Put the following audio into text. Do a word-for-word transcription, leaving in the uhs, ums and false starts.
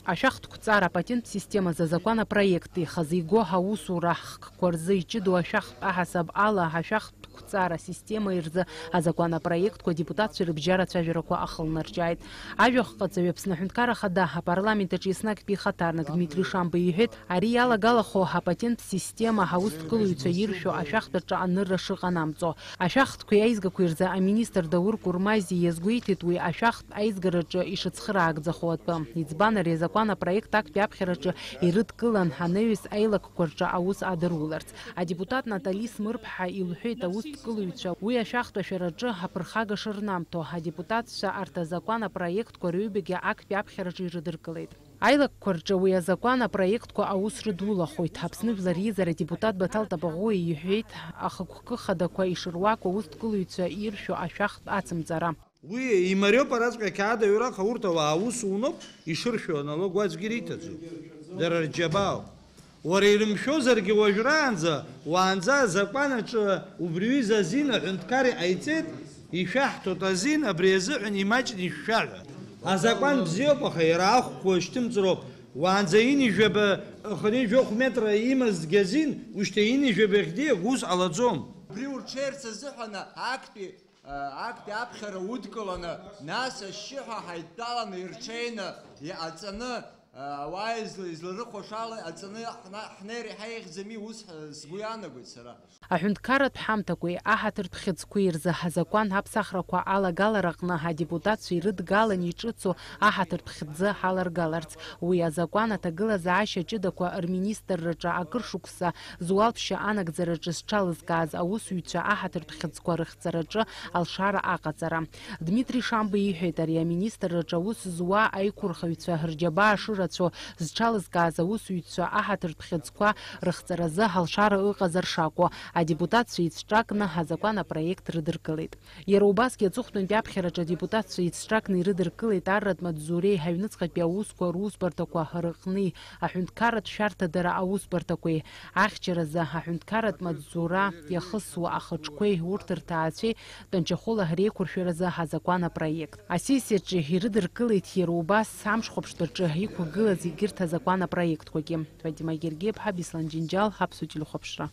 Ашәахтә қәҵара апатент системазы азакәан апроект ихазы игоу аусура хкқәа рзы иҷыдоу ашәахтә аҳасаб ала ашәахтә қәҵара система рзы азакәан апроектқәа адепутатцәа рыбжьара ацәажәарақәа ахылнарҿиааит. Ажәахәҟаҵаҩ Аԥсны Аҳәынҭқарра Ахада апарламент аҿы еснагьтәи ихаҭарнак Дмитри Шамба иҳәеит, ари иалагалахо апатент система аусҭгылаҩцәа иршәо ашәахтә аҿы анырра шыҟанамҵо. Ашәахтәқәеи аизгақәеи рзы аминистр Даур Курмази иазгәеиҭеит уи ашәахтә аизгараҿы ишыцхыраагӡахо атәы. Иӡбан ари азакәан апроект актәи аԥхьараҿы ирыдкылан анаҩс аилакқәа рҿы аус адыруларц. Адепутат Натали Смырԥҳа илҳәеит аусҭгылаҩцәа уи ашәахтә ашәараҿы аԥырхага шырнамҭо. Адепутатцәа арҭ азакәан апроектқәа рыҩбагьы актәи аԥхьараҿы ирыдыркылеит. Аилакқәа рҿы уи азакәан апроектқәа аус рыдулахоит. Аԥсны Жәлар Реизара адепутат Баҭал Ҭаӷәуа иҳәеит, ахықәкы хадақәа ишыруаку аусҭгылаҩцәа иршәо ашәахтә ацымҵара. Уи имариоуп араҵәҟьа ақьаад аҩра, аха урҭ ауаа аус уноуп, ишыршәо аналогоу аӡәгьы ириҭаӡом. Дара рџьабаауп. Уара ирымшәозаргьы уажәраанӡа, уаанӡа азакәан аҿы убри аҩыза азин аҳәынҭқар иҟаиҵеит, ишәаҳҭоит азин абри азыҳәан имаҷны ишәшәа ҳәа. Азакәан бзиоуп, аха иара ахәқәа шьҭымҵроуп. Уаанӡа инижәаба, хынҩажәохә метра имазҭгьы азин, ушьҭа инижәаба иахьдиаго ус ҟалаӡом. Убри урҽеирц азыҳәан актәи, актәи аԥхьара удкыланы, нас ашьшьыҳәа ҳаидтәаланы ирҽеины иҟаҵаны, ауаа изла-, изларыхәашала иҟаҵаны ҳна-, ҳнеир иаҳа еиӷьӡами, ус ҳ-, сгәы иаанагоит сара. Аҳәынҭқарратә ҳамҭақәеи аҳаҭыртә хьыӡқәеи рзы азакәан аԥсахрақәа алагалараҟны адепутатцәа ирыдгалан иҿыцу аҳаҭыртә хьӡы ҳаларгаларц. Уи азакәан аҭагылазаашьа ҷыдақәа рминистрраҿы акыр шықәса зуалԥшьа анагӡараҿы зҽалызкааз аусзуҩцәа аҳаҭыртә хьыӡқәа рыхҵараҿы алшара аҟаҵара. Дмитри Шамба иҳәеит, ари аминистрраҿы аус зуа аиқәырхаҩцәа рџьабаа шырацәоу зҽалызкааз аусзуҩцәа аҳаҭыртә хьыӡқәа рыхҵаразы алшара ыҟазар шакәу, адепутатцәа еицҿакны азакәан апроект рыдыркылеит. Иара убасгьы аҵыхәтәантәи аԥхьараҿы адепутатцәа еицҿакны ирыдыркылеит арратә маҵзуреи аҩныҵҟатәи аусқәа русбарҭақәа рыҟни аҳәынҭқарратә шәарҭадара аусбарҭақәеи, ахьчаразы аҳәынҭқарратә маҵзура иахысуа ахаҿқәеи урҭ рҭаацәеи Тәанчахәыла реиқәыршәаразы азакәан апроект. Асессиаҿы ирыдыркылеит иара убас амшхәаԥштәаҿы иқәыргылаз егьырҭ азакәан апроектқәагьы. Фатима Гергиаԥҳа, Беслан Џьынџьал, Аԥсуа телехәаԥшра.